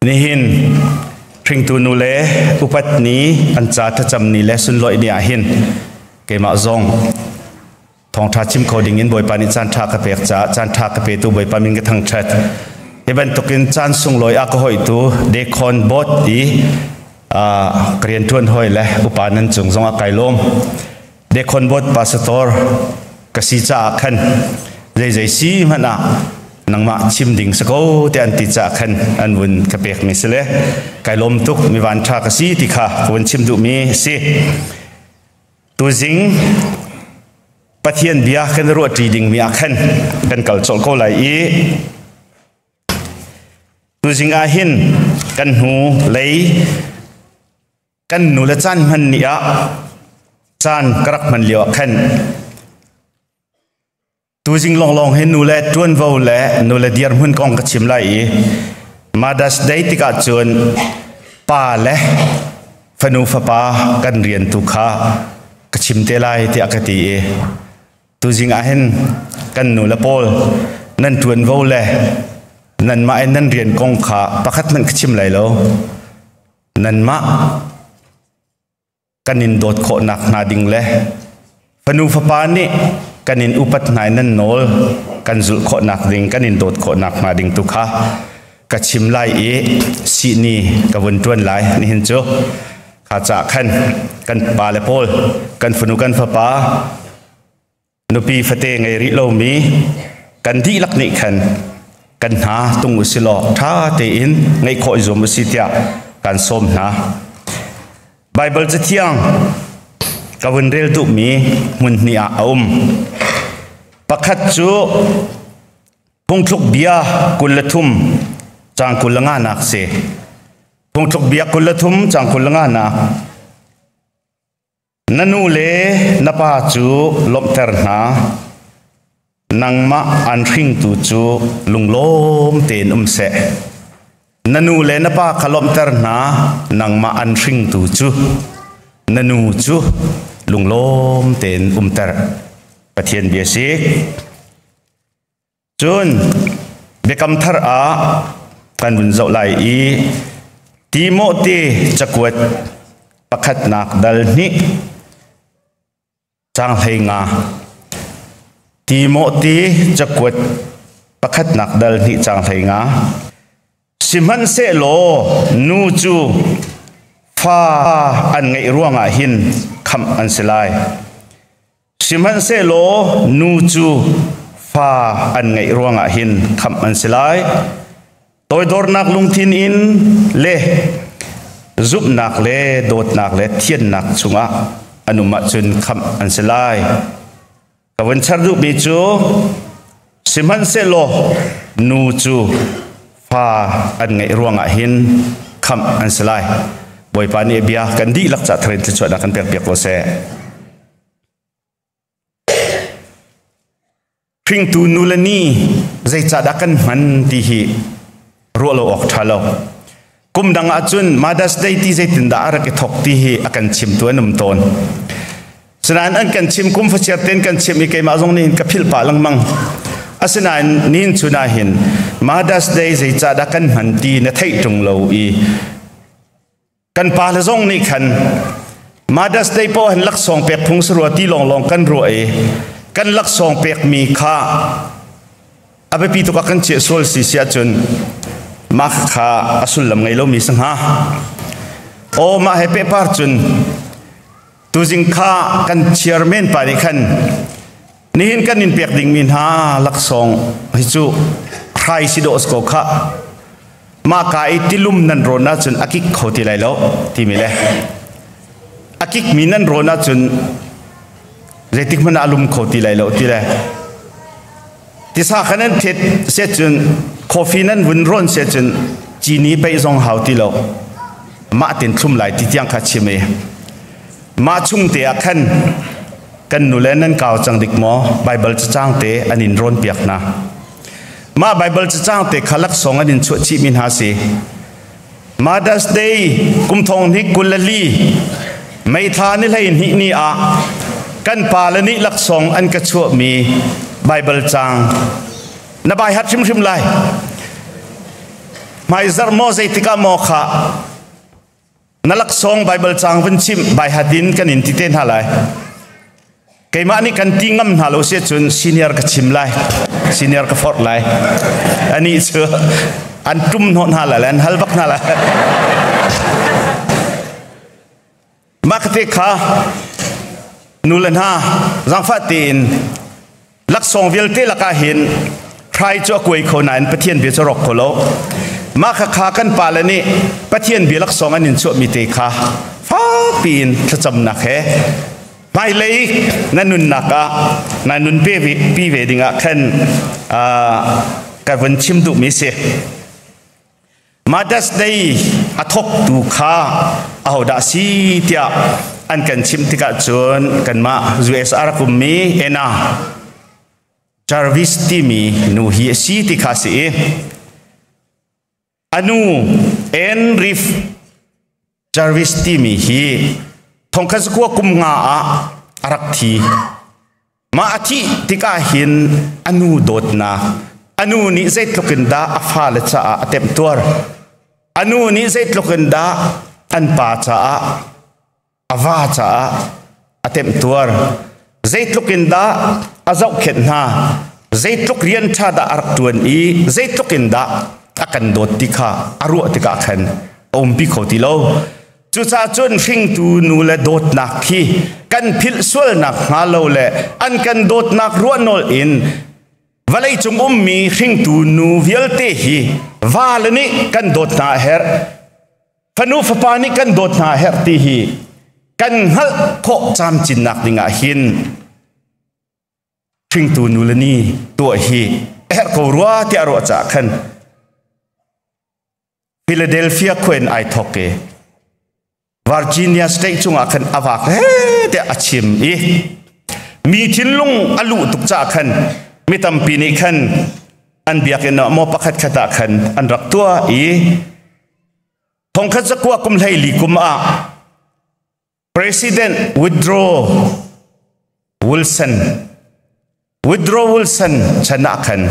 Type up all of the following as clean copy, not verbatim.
Nihin hringtu nu le upat ni an ca thlacam ni le sunlawih ni ah hin keimah zong thawngṭha chim kho ding in Bawipa nih caan ṭha ka pek caah caan ṭha ka petu Bawipa min ka thangṭhat. Hi bantukin caan sunglawi a ka hoihtu Dekhon Bot i ka rianṭuan hawi le upa nan cung zong ah kai lawm. Dekhon Bot pastor ka si caah khan zeizei si hmanh ah nangmah chim ding si ko te an ti caah khan an vun ka pek mi si le kai lawm tuk mi van ṭha ka si ti kha ka vun chim duh mi si. Tuzing Pathian bia kan ruahṭi dingmi ah khan kan kal colh ko lai i tuzing ah hin kan hnu lei kan nu le caan hman ni ah caan ka rak hman lio ah khan tuzing lawnglawng hi nu le ṭuanvo le nu le dirhmun kong ka chim lai i Mother's Day tikah cun pa le fanu fapa kan rian tu kha ka chim te lai tiah ka ti i tuzing ah hin kan nu le pawl nan ṭuanvo le nanmah in nan rian kong kha pakhat hmanh ka chim lai lo. Nanmah kan in dawt khawhnak hna ding le fanu fapa nih kan in upat hna in nan nawl kan zulh khawhnak ding, kan in dawt khawhnak hnga ding tu kha ka chim lai i sihni ka vun ṭuan lai. Nihin cu kha ca khan kan pa le pawl, kan fanu kan fapa, nupi fate ngei rih lomi kan dihlak nih khan kan hna tung u si law ṭha tein ngeih khawh i zuam u si tiah kan sawm hna. Baibal Cathiang ka vun rel duhmi hmun hnih ah a um. Pakhat cu Phungthluk bia 23 caang 25 nak si. Phungthluk bia 23 caang 25 nak. Na nu le na pa cu lawmhter hna, nangmah an hringtu cu lunglawm tein um seh. Na nu le na pa kha lawmhter hna, nangmah an hringtu cu na nu cu lunglawm tein umter. Pathian bia si. Cun Biakam Thar ah kan vun zoh lai i Timote cakuat pakhatnak dal hnih caang 15. Timote cakuat pakhatnak dal hnih caang 15. Sihmanhsehlaw nu cu fa an ngeih ruangah hin khamh an si lai. Sihmanhsehlaw nu cu fa an ngeih ruangah hin khamh an si lai. Toidornak lungthin in le zumhnak le dawtnak le thiannak chungah an um ahcun khamh an si lai. Ka vun char duhmi cu sihmanhsehlaw nu cu fa an ngeih ruangah hin khamh an si lai. Bawipa nih bia kan dihlak ca tharin thluachuahnak kan pek piak ko seh. Hringtu nu le ni zeicahdah kan hman ti hi ruah lo awk ṭha lo. Kum dang ahcun Mother's Day ti zeitindah a rak i thok ti hi a kan chimtu an um tawn. Sinain an kan chim kum fachiar ten kan chim i keimah zong nih ka philh pah lengmang. Asinain nihin chun ah hin Mother's Day zeicahdah kan hman ti na theih ṭung lo i kan pa le zong nih khan Mother's Day paoh hin laksawng pek phung si rua ti lawnglawng kan ruah i kan laksawng pekmi kha a biapi tuk ah kan chiah sual si si ahcun mah kha a sullam ngei lomi si hnga. Aw, mah he pehpar cun tuzing kha kan chairman pa nih khan nihin kan in pek dingmi hna laksawng hi cu hrai si dawh ko kha, mah ka i tilum nan rawn ahcun a kik kho ti lai lo timi le a kikmi nan rawn ahcun zeitik hmanh ah a lum kho ti lai lo ti le tisa kha nan thet se cun coffee nan vun rawn se cun cini peih zong hau ti lo, mah tin thlum lai ti tiang kha chim i mah chung te ah khan kan nule nan kau cang dik maw, Bible cacang te an in rawn piak hna. Mah Bible cacang te kha laksawng an in chuah chih mi hna si. Mother's Day kum thong hnih 24 May thla ni 12 ni ah kan pa le nih laksawng an ka chuah mi Bible cang na bai hat hrimhrim lai. Hmaizarh maw zeitikah maw kha na laksawng Bible caang vun chim bai hatin kan in ti te hna lai. Keimah nih kan ti ngam hna lo si cun senior ka chim lai. Senior ka forh lai. Ani cu an tum hnawh hna lai an hal bak hna lai. Mah te kha nu le hna zaangfah tein laksawng vialte lakah hin hrai cu a kuai kho nain Pathian bia cu rawk kho lo. Mah kha kha kan pale nih Pathian bia laksawng an in chuahmi te kha fakpi in thlacamnak he hmailei na nunnak ah na nun pi ve dingah khan ka vun chim duhmi si. Mother's Day a thawktu kha ahodah si tiah an kan chimh tikah cun kanmah US a rak ummi Anna Jarvis timi nu hi a si ti kha si i a nu Ann Reef Jarvis timi hi thongkhat zakua kum nga ah a rak thi. Mah a thih tikah hin a nu dawtnak, a nu nih zeitluk in dah a fale caah a temtuar, a nu nih zeitluk in dah an pa caah, a va caah a temtuar, zeitluk in dah a zohkhenh hna, zeitluk rian ṭha dah a rak ṭuan i zeitluk in dah a kan dawt ti kha a ruah tikah khan a umpi kho ti lo. Cucaah cun hringtu nu le dawtnak khi kan philh sualnak hnga lo le an kan dawtnak ruahnawl in vawleicung ummi hringtu nu vialte hi vale nih kan dawt hna a herh, fanu fapa nih kan dawt hna a herh ti hi kan hngalh khawh camcinnak dingah hin hringtu nu le ni tuah hi a herh ko rua tiah ruah caah khan Philadelphia khua in ai thawk i Virginia state cungah khan a vak he tiah a chim i mi thinlung a luh tuk caah khan mi tampi nih khan an biakinn ah maw pakhat khat ah khan an rak tuah i thongkhat zakua kum 14 kum ah President Woodrow Wilson Woodrow Wilson chan ah khan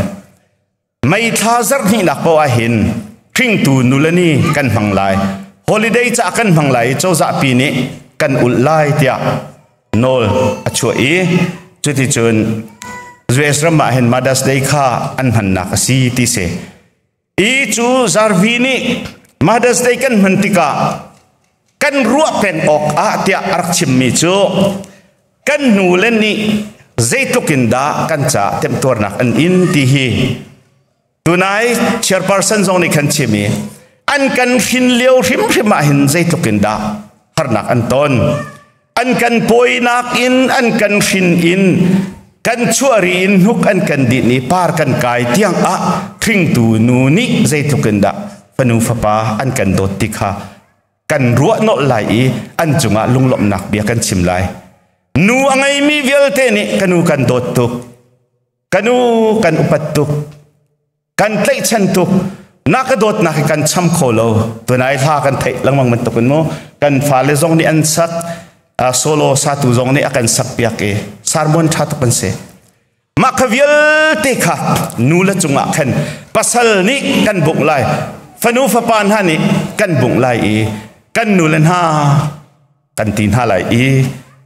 May thla zarh hnihnak paoh ah hin hringtu nule ni kan hmang lai, holiday ca kan hmang lai i cozah pi nih kan ulh lai tiah nawl a chuah i cuticun US ram ah hin Mother's Day kha an hmannak a si ti si. I cu Zarvi nih Mother's Day kan hman tikah kan ruah peng awk ah tiah a rak chimmi cu kan nu le nih zeitluk in dah kan ca temtuarnak an in ti hi tunai chairperson zong nih khan chim i an kan hrin lio hrimhrim ah hin zeitluk in dah harnak an ton, an kan pawinak in an kan hrin in kan chuahri in hnuk an kan dinh i par kan kai tiang ah hringtu nu nih zeitluk in dah fanu fapa an kan dawt ti kha kan ruah nolh lai i an cungah lunglawmhnak bia kan chim lai. Nu a ngeimi vialte nih ka nu kan dawt tuk, ka nu kan upat tuk, kan tlaihchan tuk, na ka dawtnak hi kan cham kho lo. Tunai hla kan theih lengmang bantukin mu kan fale zong nih an sak, solo satu zong nih a kan sak piak i sermon ṭha tuk an si. Mah kha vialte kha nu le cungah khan pasal nih kan bungh lai, fanu fapa hna nih kan bungh lai i kan nu le hna kan ti hna lai i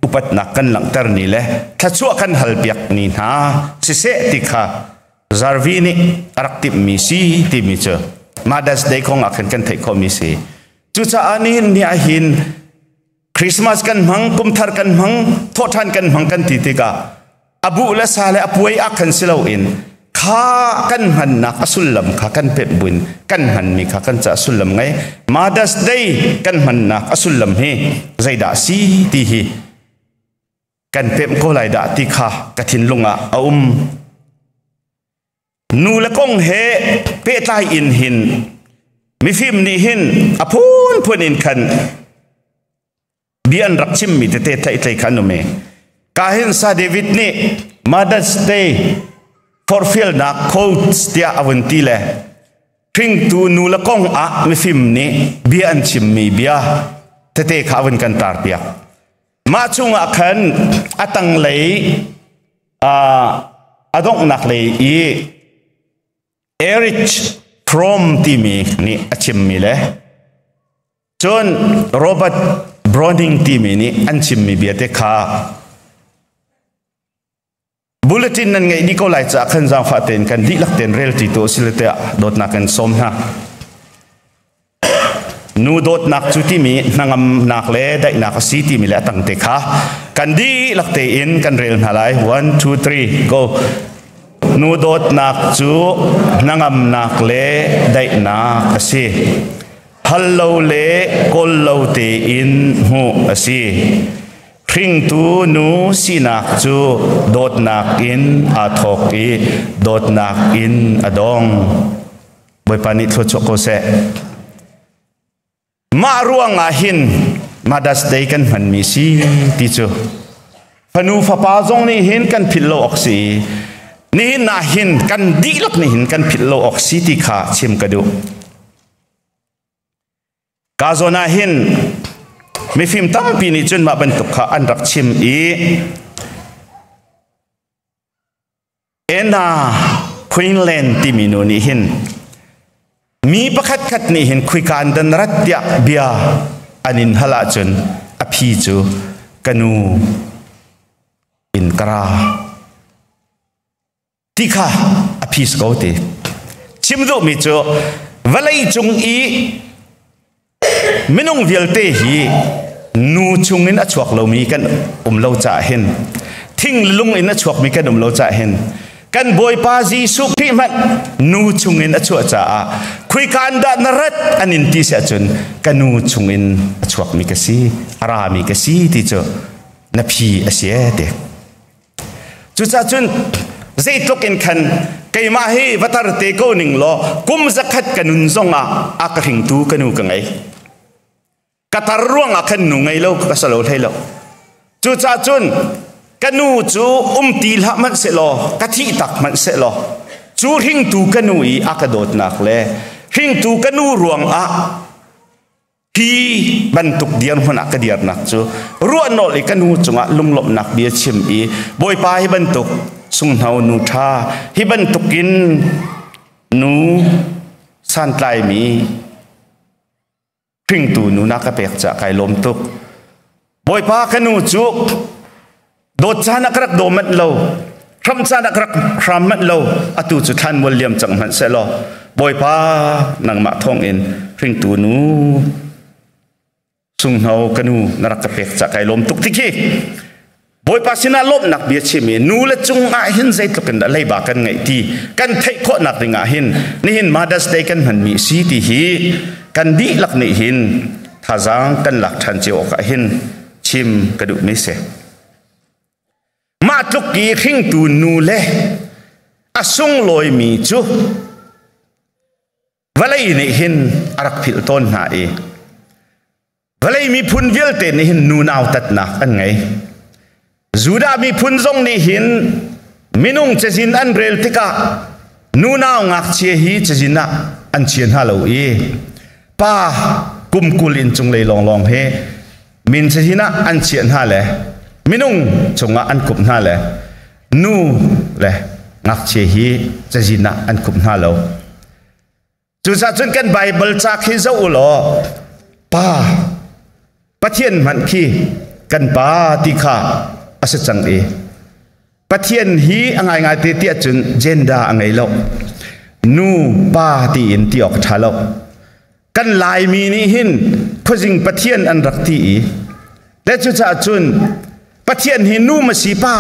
upatnak kan langhter ni le thluachuah kan halpiak ni hna siseh ti kha Zarvi nih a rak timhmi si timi cu Mother's Day kong ah khan kan theih khawhmi si. Cucaah nihin ni ah hin Christmas kan hmang, kumthar kan hmang, thawhṭhan kan hmang kan ti tikah a buh le sa le a puai ah khan si loin kha kan hmannak a sullam kha kan pemh buin kan hmanmi kha kan ca sullam ngei. Mother's Day kan hmannak a sullam hi zeidah si ti hi kan pemh ko lai dah ti kha ka thinlung ah a um. Nu le kong he pehtlai in hin mifim nih hin a phunphun in khan bia an rak chimmi tete tlaihtlei kha an um i ka hin sa David nih Mother's Day forhfialnak quotes tiah a vun ti le hringtu nu le kong ah mifim nih bia an chimmi bia tete kha a vun kan tar piak. Mah chungah khan a tanglei a donghnak lei i Erich Fromm timi nih a chimmi le cun Robert Browning timi nih an chimmi bia te kha bulletin nan ngeih dih ko lai caah khan zaangfah tein kan dihlak tein rel ti tu sile tiah dawtnak kan sawm hna. Nu dawtnak cu timi hnangamnak le daihnak a si timi le a tang te kha kan dihlak tein kan rel hna lai. 1 2 3 go. Nu dawtnak cu hnangamnak le daihnak a si. Hal lo le kawl lo tein hmuh a si. Hringtu nu sinak cu dawtnak in aa thawk i dawtnak in a dong. Bawipa nih thluachuah ko seh. Mah ruangah hin Mother's Day kan hmanmi si ti cu fanu fapa zong nih hin kan philh lo awk si. Nihin ah hin kan dihlak nih hin kan philh lo awk si ti kha chim ka duh. Ka zawn ah hin mifim tampi nih cun mah bantuk kha an rak chim i Anna Quinlan timi nu nih hin mi pakhat khat nih hin khuika an dan rat tiah bia an in hal ahcun a phi cu ka nu in ka ra ti kha a phis ko ti chim duhmi cu vawlei cung i minung vialte hi nu chungin a chuak lomi kan um lo caah hin thing lung in a chuakmi kan um lo caah hin kan Bawipa Jesuh Khrih hmanh nu chungin a chuah caah khuika an dah na rat an in ti si ahcun ka nu chungin a chuakmi ka si a rami ka si ti cu na phi a si e ti. Cucaah cun zeitluk in khan keimah hi va tar te ko ning law kum zakhat ka nun zong ah a ka hringtu ka nu ka ngei. Ka tar ruangah khan nu ngei lo ka salo hlei lo. Cucaah cun ka nu cu um ti hlah hmanh sehlaw ka thih tak hmanh sehlaw cu hringtu ka nu i a ka dawtnak le hringtu ka nu ruangah Hi bantuk dirhmun ah ka dirnak cu ruahnolh i ka nu cungah lunglawmhnak bia chim i Bawipa hi bantuk sunghno nu ṭha hi bantukin nu santlaimi hringtu nu na ka pek caah kai lawm tuk. Bawipa ka nu cu dawt caan ah ka rak daw manh lo, hram caan ah ka rak hram manh lo, atu cu thlan mual liam cang hmanh seh law Bawipa nangmah thawngin hringtu nu sunghno ka nu na rak ka pek ca kai lawm tuk ti khi Bawipa sinah lawmhnak bia chim i nu le cung ah hin zeitluk in dah leiba kan ngeih ti kan theih khawhnak ding ah hin nihin Mother's Day kan hmanmi si ti hi kan dihlak nih hin thazaang kan lak ṭhan cio awk ah hin chim ka duhmi si. Mah tluk i hringtu nu le a sunglawimi cu vawlei nih hin a rak philh tawn hna i vawlei miphun vialte nih hin nu nautatnak an ngei. Judah miphun zong nih hin minung cazin an rel tikah nunau ngakchia hi cazin ah an chia hna lo i pa kum 20 in cunglei lawnglawng hi min cazin ah an chiah hna le minung cungah an kup hna le nu le ngakchia hi cazin ah an kup hna lo. Cucaah cun kan Baibal ca khi zoh u law pa Pathian hmanh khi kan pa ti kha a si cang i Pathian hi a ngaingai te tiah cun gender a ngei lo. Nu pa tiin ti awk a ṭha lo. Kan Laimi nih hin khuazing Pathian an rak ti i le cucaah cun Pathian hi nu ma si pa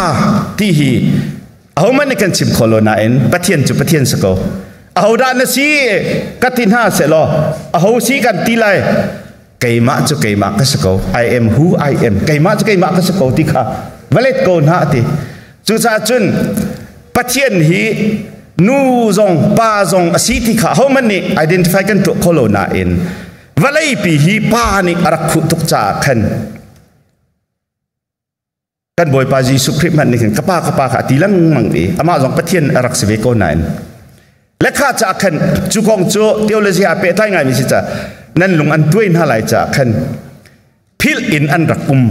ti hi ahohmanh nih kan chim kho lo nain Pathian cu Pathian si ko. Ahodah na si ka ti hna sehlaw aho si kan ti lai keimah cu keimah ka si ko. I am who I am. Keimah cu keimah ka si ko ti kha va let ko hna a ti. Cucaah cun Pathian hi nu zong pa zong a si ti kha ahohmanh nih identify kan tuah kho lo nain vawleipi hi pa nih a rak khuh tuk caah khan kan Bawipa Jesuh Khrih hmanh nih khin ka pa ka pa kha a ti lengmang i amah zong Pathian a rak si ve ko nain lekha caah khan cu kong cu theology ah pehtlai ngaimi si ca nan lung an tuai hna lai caah khan philh in an rak um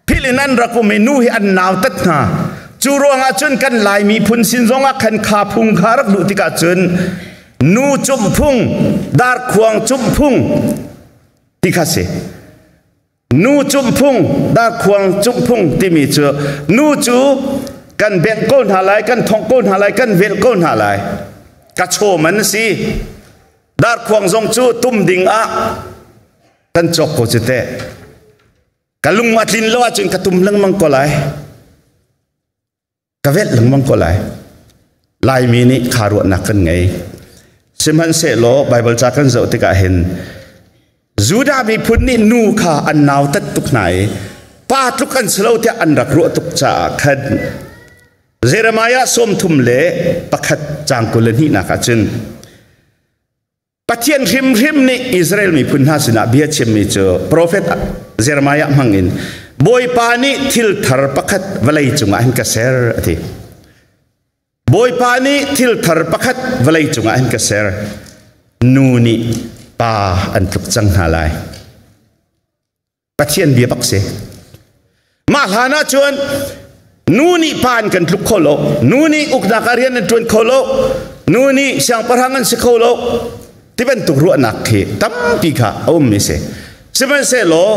philh in an rak um i nu hi an nautat hna. Cu ruangah cun kan Lai miphun sin zongah khan kha phung kha rak luh tikah cun Nu cumh phung, darkhuang cumh phung ti kha si. Nu cumh phung, darkhuang cumh phung timi cu nu cu kan bengh ko hna lai, kan thongh ko hna lai, kan velh ko hna lai. Ka chawm an si. Darkhuang zong cu tum ding ah kan cawk ko cu teh. Ka lung a tlin lo ahcun ka tum lengmang ko lai. Ka velh lengmang ko lai. Laimi nih kha ruahnak kan ngei. Sihmanhsehlaw Baibal ca kan zoh tikah hin Judah miphun nih nu kha an nautat tuk hna i pa tluk an si lo tiah an rak ruah tuk caah khan Jeremiah 31 caang 22 ah cun Pathian hrimhrim nih Israel miphun hna sinah bia chimmi cu profet Jeremiah hmangin Bawipa nih thil thar pakhat vawlei cungah hin ka ser a ti. Bawipa nih thil thar pakhat vawlei cungah hin ka ser. Nu nih pa an tluk cang hna lai. Pathian bia bak si. Mah hlan ah cun nu nih pa an kan tluk kho lo, nu nih uknak ah rian an ṭuan kho lo, nu nih siangpahrang an si kho lo ti bantuk ruahnak khi tampi kha a ummi si. Sihmanhsehlaw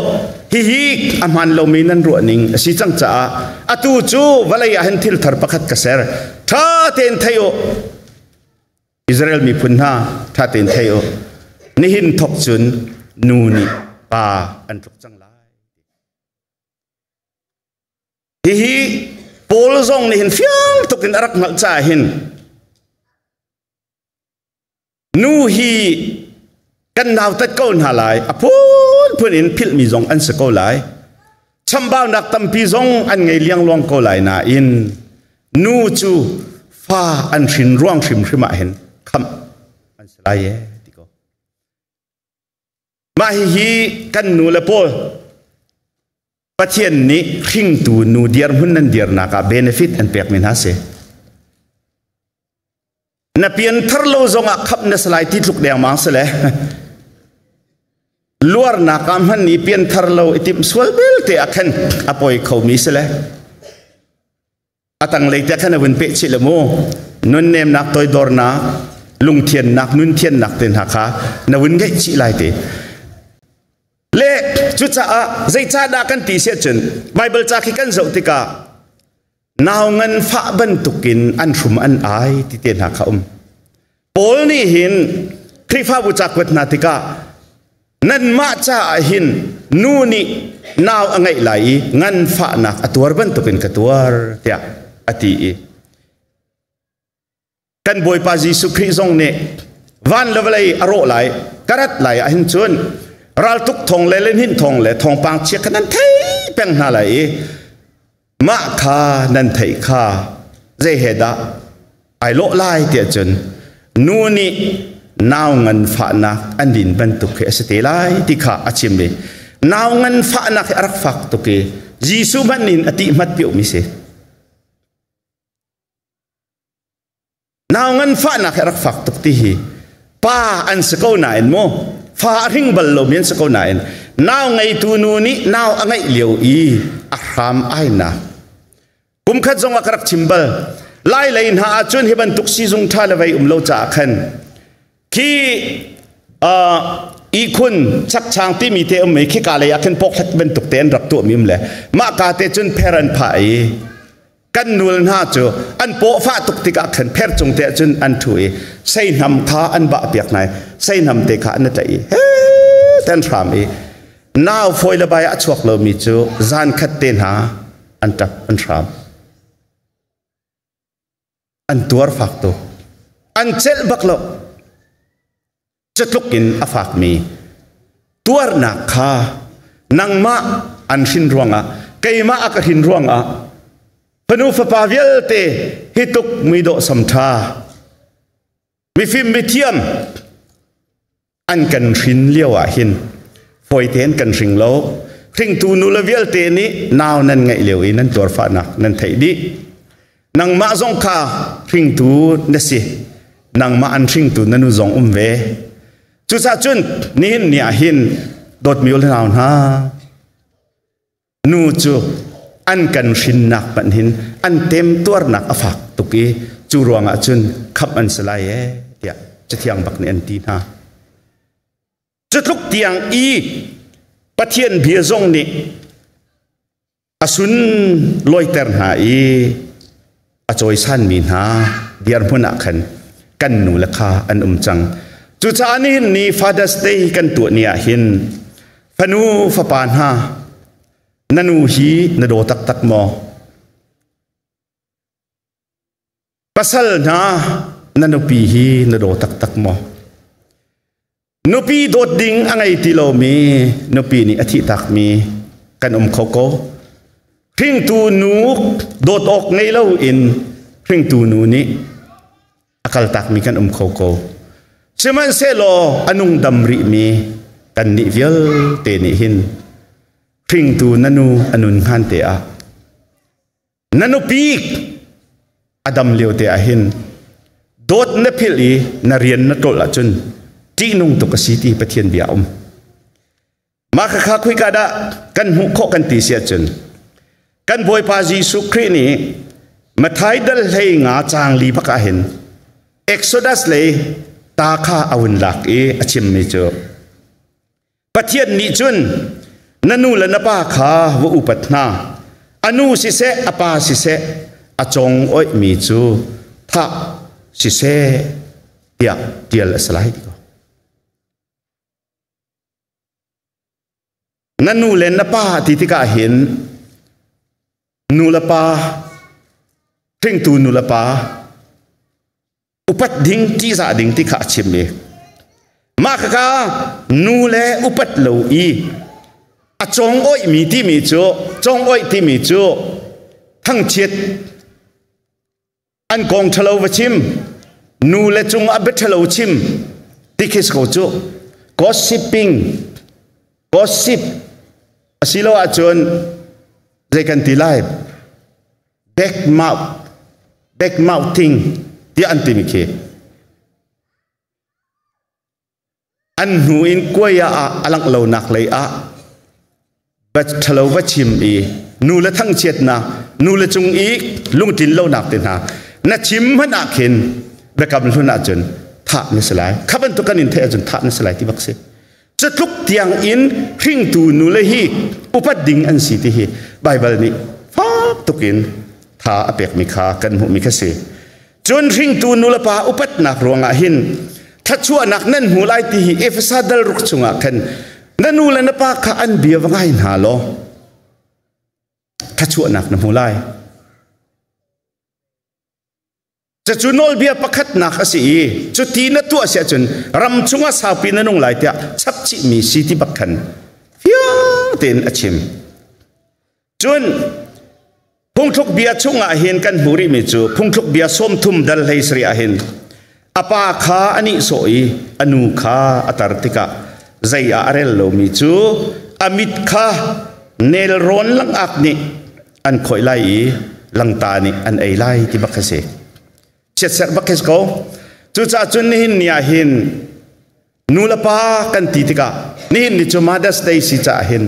hihi a hmaan lomi nan ruah ning a si cang caah atu cu vawlei ah hin thil thar pakhat ka ser. Ṭha tein thei u. Israel miphun hna ṭha tein thei u. Nihin thawk cun nu nih pa an tluk cang lai. Hihi Paul zong nih hin fiang tuk in a rak hngalh caah hin nu hi kan nautat ko hna lai, a phunphun in philhmi zong an si ko lai, chambaunak tampi zong an ngei liangluang ko lai nain nu cu fa an hrin ruang hrimhrim ah hin khamh an si lai e ti ko. Mah hihi kan nu le pawl Pathian nih hringtu nu dirhmun nan dirnak ah benefit an pekmi hna si. Na pianthar lo zongah khap na salai ti tluk dengmang si le luarnak ah hman i pianthar lo i timh sual belte ah khan a poi khomi si le a tanglei te khan a vun peh chih le mu nunnemnak, toidornak, lungthiannak, nunthiannak te hna kha na vun ngeih chih lai te le. Cucaah zeicahdah kan ti siah cun Bible ca khi kan zoh tikah nau ngan fah bantukin an hrum an ai ti te hna kha um. Paul nih hin Khrihfabu ca kuat hna tikah nanmah caah hin nu nih nau a ngeih lai i nganfahnak a tuar bantukin ka tuar tiah a ti i kan Bawipa Jesuh Khrih zong nih van le vawlei a rawh lai ka rat lai ah hin cun raltuk thong le lenhin thong le thawngpang chia kha nan thei peng hna lai i mah kha nan theih kha zei he dah ai lawh lai tiah cun nu nih nau ngan fahnak an din bantuk khi a si te lai ti kha a chim i nau ngan fahnak hi a rak fak tuk i Jesuh hmanh in a tih hmat piomi si. Nau ngan fahnak hi a rak fak tuk ti hi pa an si ko nain mu fa a hring bal lomi an si ko nain nau ngeitu nu nih nau a ngeih lio i a hram ainak kum khat zong ah ka rak chim bal. Lai lei hna ahcun hi bantuk sizung ṭha le vei um lo caah khan khi ihkhun chakchang timi te um i khika lei ah khin pokhlat bantuk te an rak tuahmi um le mah ka te cun pher an phah i kan nul hna cu an paw fah tuk tikah khan pher cung te cun an ṭhu i seihnam kha an bah piak hna i seihnam te kha an tlaih i he ten hram i nau fawi le bai a chuak lomi cu zan khat te hna an ṭap an hram, an tuar fak tuk, an celh bak lo. Catluk in a fakmi tuarnak kha nangmah an hrin ruangah, keimah a ka hrin ruangah fanu fapa vialte hi tuk muidawh samṭha mifim mithiam an kan hrin lio ah hin fawi tein kan hring lo. Hringtu nu le vialte nih nau nan ngeih lio i nan tuarfahnak nan theih dih. Nangmah zong kha hringtu na si, nangmah an hringtu na nu zong um ve. Cucaah cun nihin ni ah hin dawtmi u le nau hna, nu cu an kan hrinnak hmanh hin an temtuarnak a fak tuk i cu ruangah cun khamh an si lai ee tiah. Cathiang bak nih an ti hna. Cutluk tiang i Pathian bia zong nih a sun lawiter hna i a cawisanmi hna dirhmun ah khan kan nu le kha an um cang. Cucaah nihin ni Father's Day kan tuah ni ah hin fanu fapa hna na nu hi na daw taktak maw? Pasal hna na nupi hi na daw taktak maw? Nupi dawt ding a ngei ti lomi nupi nih a thihtakmi kan um kho ko. Hringtu nu dawt awk ngei loin hringtu nu nih a kaltakmi kan um kho ko. Sihmanhsehlaw a nungdam rihmi kannih vialte nih hin hringtu na nu a nun hngan te ah na nupi a dam lio te ah hin dawt na philh i na rian na ṭolh ahcun ṭihnung tuk a si ti Pathian bia a um. Mah khakha khuika dah kan hmuh khawh kan ti si ahcun kan Bawipa Jesuh Khrih nih Matthai dal hlei nga caang li bak ah hin Exodus lei ta kha a hun lak i a chimmi cu Pathian nih cun na nu le na pa kha va upat hna a nu siseh a pa siseh a cong oihmi cu thah siseh tiah tial a si lai ti ko. Na nu le na pa ti tikah hin nu le pa hringtu nu le pa upat ding ṭihzah ding ti kha a chim i mah khaka nu le upat lo i a cong-oihmi timi cu cong-oih timi cu thangchiat an kong ṭhalo va chim nu le cung ah bia ṭhalo chim ti khi si ko cu gossiping gossip asilo ahcun zei kan ti lai back mouth back mouthing tiah an timi khi An hnu in kuai ah a langh lonak lei ah va ṭhalo va chim i nu le thangchiatnak nu le cung i lungtlin lonak te hna na chim hmanh ah khin biakam hlun ahcun thah na si lai. Kha bantuk kan in theih ahcun thah na si lai ti bak si. Cutluk tiang in hringtu nu le hi upat ding an si ti hi Baibal nih fak tukin tha a pekmi kha kan hmuhmi kha si. Cun hringtu nulepa upatnak ruangah hin thluachuahnak nan hmu lai ti hi Efesa dal ruk chungah khan na nu le na pa kha an bia va ngai hna law thluachuahnak na hmu lai. Cucu nawlbia pakhatnak a si i cuti na tuah si ahcun ram chungah saupi na nung lai tiah chapchihmi si ti bak khan fiang tein a chim. Cun phungthluk bia chungah hin kan hmuh rihmi cu phungthluk bia 30 dal 17 ah hin a pa kha a nihsawh i a nu kha a tar tikah zei ah a rel lomi cu a mit kha nelrawn langak nih an khawih lai i langta nih an ei lai ti bak a si. Chiatserh bak khi si ko. Cucaah cun nihin ni ah hin nu le pa kan ti tikah nihin ni cu Mother's Day si caah hin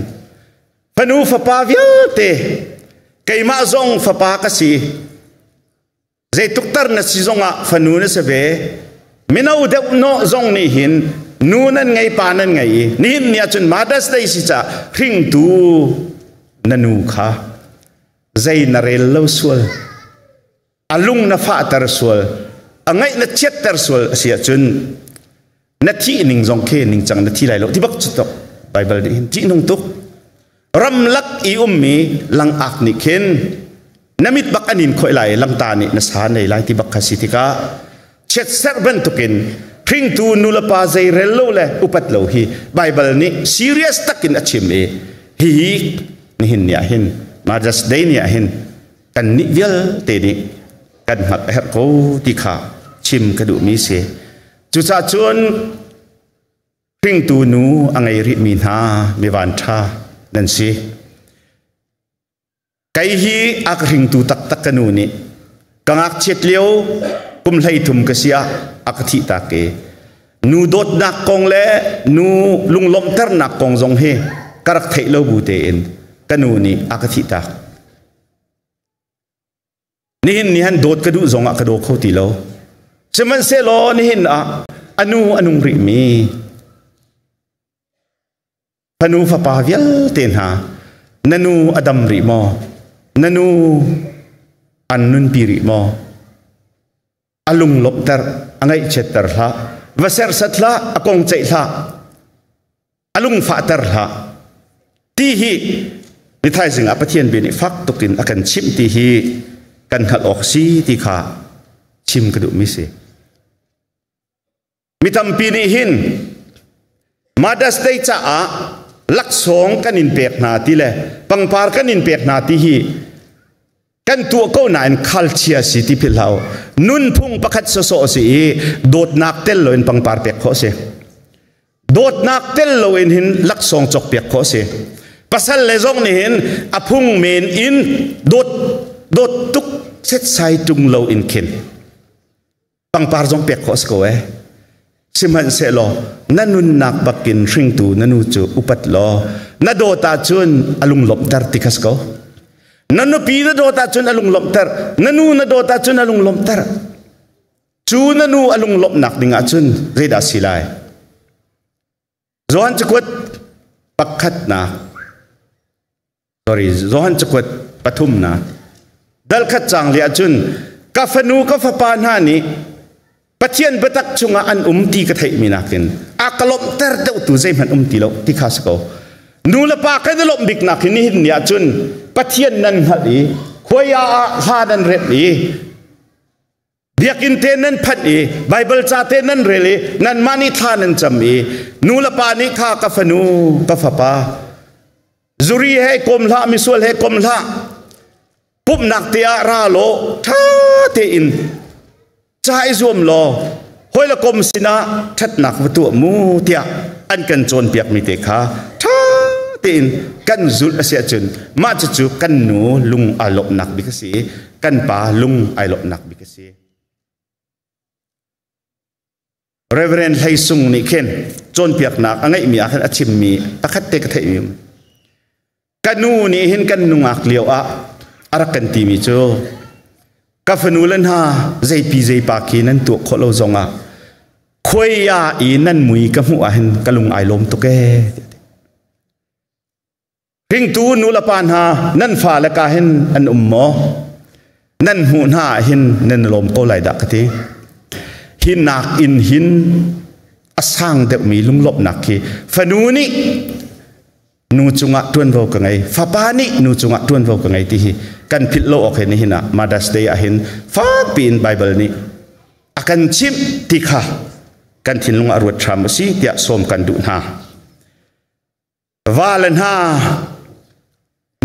fanu fapa vialte keimah zong fapa ka si zeituk tar na si zongah fanu na si ve mino deuh no zong nih hin nu nan ngei pa nan ngei i nihin ni ahcun Mother's Day si caah hringtu na nu kha zei na rel lo sual a lung na fahter sual a ngaih na chiatter sual a si ahcun na thih ning zong khi ningcang na thi lai lo ti bak cu tok Bible nih hin ṭihnung tuk ramlak i ummi langak nih khin na mit bak an in khawih lai langta nih na sa nei lai ti bak kha si tikah chiatserh bantukin hringtu nulepa zei rel lo le upat lo hi Bible nih serious takin a chim i hihi nihin ni ah hin Mother's Day ni ah hin kannih vialte nih kan hngalh a herh ko ti kha chim ka duhmi si. Cucaah cun hringtu nu a ngei rihmi hna mivan ṭha nan si. Kei hi a ka hringtu taktak ka nu nih ka ngakchiat lio kum 13 ka si ah a ka thihtak i nu dawtnak kong le nu lunglawmhternak kong zong hi ka rak theih lo bu tein ka nu nih a ka thihtak. Nihin ni han dawt ka duh zongah ka daw kho ti lo. Sihmanhsehlaw nihin ah Anu anung rih mi fanu fapa vialte hna, na nu a dam rih maw? Na nu an nunpi rih maw? A lung lawmhter, a ngaihchiatter hlah, va serhsat hlah, a kong ceih hlah, a lung fahter hlah. Ti hi ni thaizing ah Pathian bia nih fak tukin a kan chimh ti hi kan hngalh awk si ti kha chim ka duhmi si. Mi tampi nih hin Mother's Day caah laksawng kan in pek hna ti le pangpar kan in pek hna ti hi kan tuah ko nain khalchia si ti philh hlah u. Nunphung pakhat sawsawh si i dawtnak tel loin pangpar pek khawh si. Dawtnak tel loin hin laksawng cawk piak khawh si. Pasal le zong nih hin a phung men in dawt dawt tuk setsai tung lo in khin pangpar zong pek khawh si ko eh. Sihmanhsehlaw na nunnak bakin hringtu na nu cu upat law na dawt ahcun a lunglawmhter ti kha si ko. Na nupi na dawt ahcun a lunglawmhter, na nu na dawt ahcun a lunglawmhter. Cu na nu a lunglawmhnak ding ahcun zeidah si lai? Johan cakuat pakhatnak, sorry, Johan cakuat pathumnak dal khat cang li ahcun ka fanu ka fapa hna nih Pathian biatak chungah an um ti ka theihmi nakin a ka lawmhter deuhtu zeihmanh um ti lo ti kha si ko. Nu le pa kan i lawmh biknak hi nihin ni ahcun Pathian nan hngalh i khuai ah hla nan remh i Biakinn te nan phanh i Baibal ca te nan rel i nanmah nih thla nan cam i nu le pa nih kha ka fanu ka fapa zuri he kom hlah, misual he kom hlah, pumhnak te ah ra law ṭha tein ca i zuam law hawi le kom sinah ṭhatnak va tuah mu tiah an kan cawnpiakmi te kha ṭha tein kan zulh a si ahcun mah cucu kan nu lung aa lawmhnak bik a si i kan pa lung ai lawmhnak bik a si. Reverend Hlei Sung nih khin cawnpiaknak a ngeihmi ah khan a chimmi pakhat te ka theihmi, ka nu nih hin kan nungak lio ah a rak kan timi cu, ka fanu le hna, zeipi zeipa khi nan tuah khawh lo zongah khuai i nan mui ka hmuh ah hin ka lung ai lawm tuk ee. Hringtu nulepa hna, nan fale ka hin an um maw? Nan hmuh hna ah hin nan lawm ko lai dah ka ti. Hi nak in hin a sang deuhmi lunglawmhnak khi fanu nih nu cungah ṭuanvo ka ngei, fapa nih nu cungah ṭuanvo ka ngei ti hi kan philh lo awk he nihin ah Mother's Day ah hin fakpi in Bible nih a kan chimh ti kha kan thinlung ah ruat hram u si tiah sawm kan duh hna. Va le hna,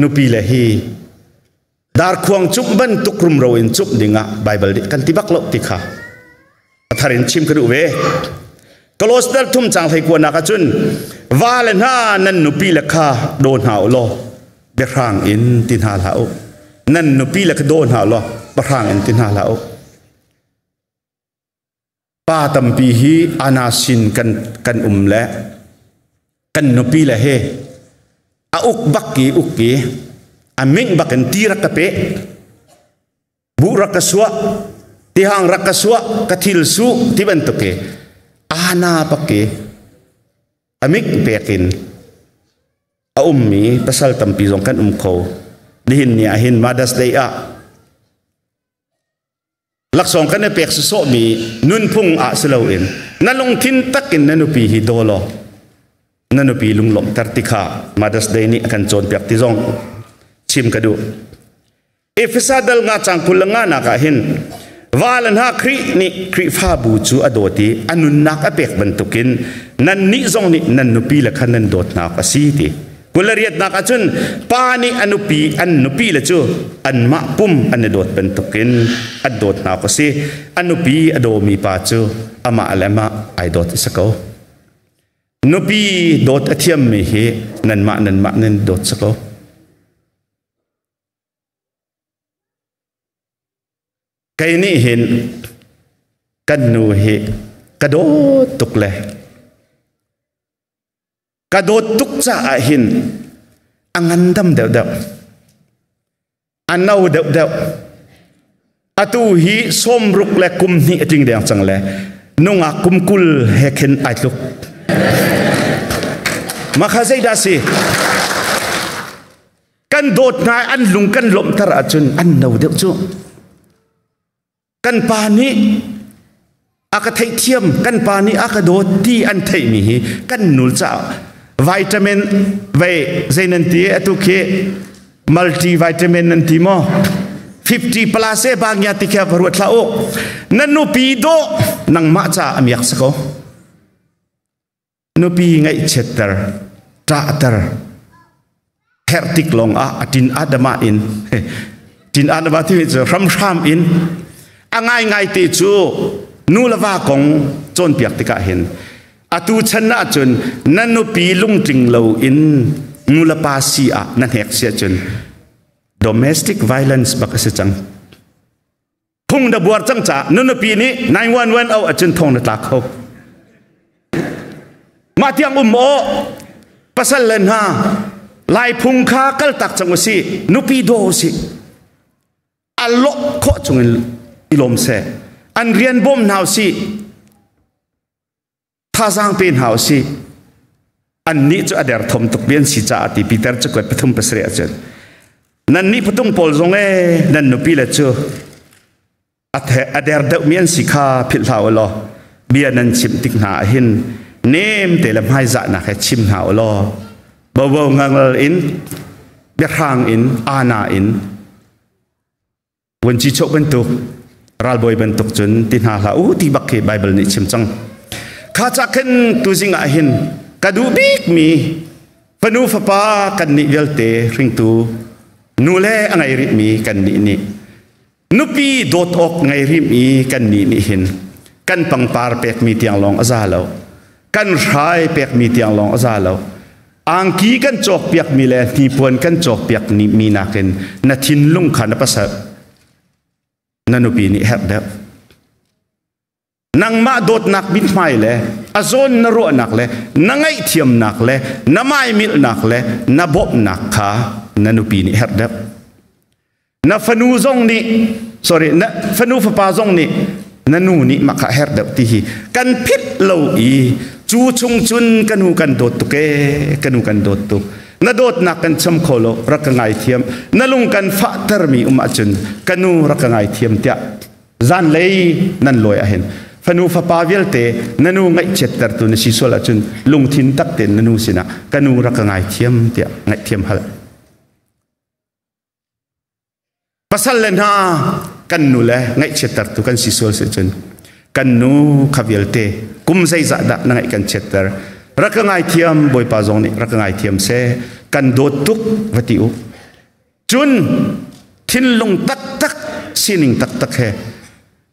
nupi le hi darkhuang cumh bantuk rumro in cumh dingah Bible nih kan ti bak lo ti kha a thar in chim ka duh ve. Kolos dal thum cang hlei kuanak ahcun va le hna, nan nupi le kha daw hna u law biahrang in ti hna hlah u. Nan nupi le kha daw hna u law pahrang in ti hna hlah u. Pa tampi hi ana sin kan kan um le kan nupi le he a uk bak ki uk ki a ming bak in ti rak ka pe, bu rak ka suah, tihang rak ka suah, ka thil su ti bantuk ki ana bak ki a mik pekin a ummi pasal tampi zong kan um kho. Nihin ni ah hin Mother's Day ah laksawng kan i pek sawsawhmi nunphung ah si loin na lungthin takin na nupi hi daw law na nupi lunglawmhter ti kha Mother's Day nih a kan cawnpiak ti zong chim ka duh. Efesa dal nga cang 25 nak ah hin va le hna, Khrih nih Khrihfabu cu a dawt i a nunnak a pek bantukin nannih zong nih nan nupi le kha nan dawt hna awk a si ti. 28nak ahcun pa nih a nupi an nupi le cu anmah pum an i dawt bantukin an dawt hna awk a si. A nupi a dawmi pa cu amah le amah ai dawt a si ko. Nupi dawt a thiammi hi nanmah nanmah nan dawt si ko. Kei nih hin kan nu hi ka dawt tuk le ka dawt tuk caah hin a ngandam deuhdeuh, a no deuhdeuh. Atu hi 61 le kum hnih a tling deng cang le. Nungak kum 20 he khin ai tluk. Makha zeidah si? Kan dawt hna an lung kan lawmhter ahcun an no deuh cu. Kan pa nih a ka theihthiam, kan pa nih a ka dawt ti an theihmi hi kan nul caah vitamin vei zei nan ti atu khi multivitamin nan ti maw, 50 plus e bangya ti kha ruat hlah u. Na nupi dawh nangmah ca amiak sako. Nupi ngaihchiatter, ṭahter, herh tik lawng ah a tin adama in tin adama ti cu hramhram in a ngaingai te cu nu le va kong cawnpiak tikah hin atu chan ah cun na nupi lungtling lo in nu le pa si ah na hnek si ahcun domestic violence bak a si cang. Phung na buar cang ca na nupi nih 911 au ahcun thong na tla kho. Mah tiang um aw pasal le hna, Lai phung kha kaltak cang usih. Nupi daw usih, a lawh khawh chungin i lawm seh, an rian bawm hna usih, thazaang pe hna usih. Annih cu a derthawm tuk mi an si caah ti Peter cakuat 3:7 ahcun, nan nih patung pawl zong e, nan nupi le cu a der deuh mi an si kha philh hlah u law bia nan chim tik hna ah hin nem te le hmaizahnak he chim hna u law bobo ngangal in, biahrang in, ana in, vuanci chawh bantuk, ralbawi bantuk cun ti hna hlah u ti bak khi Bible nih chim cang. Kha ca khin tuzing ah hin ka duh bik mi fanu fapa kan nih vialte, hringtu nu le a ngei rih mi kan nih nih, nupi dawt awk ngei rih mi kan nih nih hin kan pangpar pek mi tiang lawng a za lo, kan hrai pek mi tiang lawng a za lo, angki kan cawkpiak mi le hnipuan kan cawkpiak mi nakin na thinlung kha na pasal, na nupi nih herh deuh. Nangmah dawtnak mithmai le a zawn na ruahnak le na ngaihthiamnak le na maimilhnak le na bawmhnak kha na nupi nih herh deuh. Na fanu zong nih, sorry, na fanu fapa zong nih na nu nih mah kha herh deuh ti hi kan phit lo i cu chung cun ka nu kan dawt tuk e, ka nu kan dawt tuk, na dawtnak kan cham kho lo, rak ka ngaithiam, na lung kan fahter mi um ahcun ka nu rak ka ngaithiam tiah zanlei nan lawi ahhin fanu fapa vialte na nu ngaihchiattertu na si sual ahcun lungthin tak tein na nu sinah ka nu rak ka ngaithiam tiah ngaihthiam hal. Pasal le hna, kan nu le ngaihchiattertu kan si sual si cun kan nu kha vialte kum zeizah dah na ngaih kan chiatter, rak ka ngaithiam, Bawipa zong nih rak ka ngaithiam seh, kan dawt tuk va ti u. Cun thinlung taktak, sining taktak he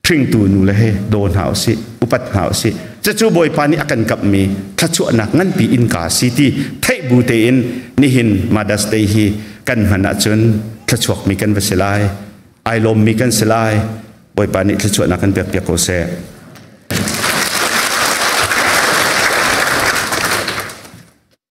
hringtu nu le he daw hna usih, upat hna usih. Cucu Bawipa nih a kan kapmi thluachuahnak nganpi innka si ti theih bu tein nihin Mother's Day hi kan hman ahcun thluachuakmi kan va si lai, ai lawmmi kan si lai. Bawipa nih thluachuahnak kan pek piak ko seh.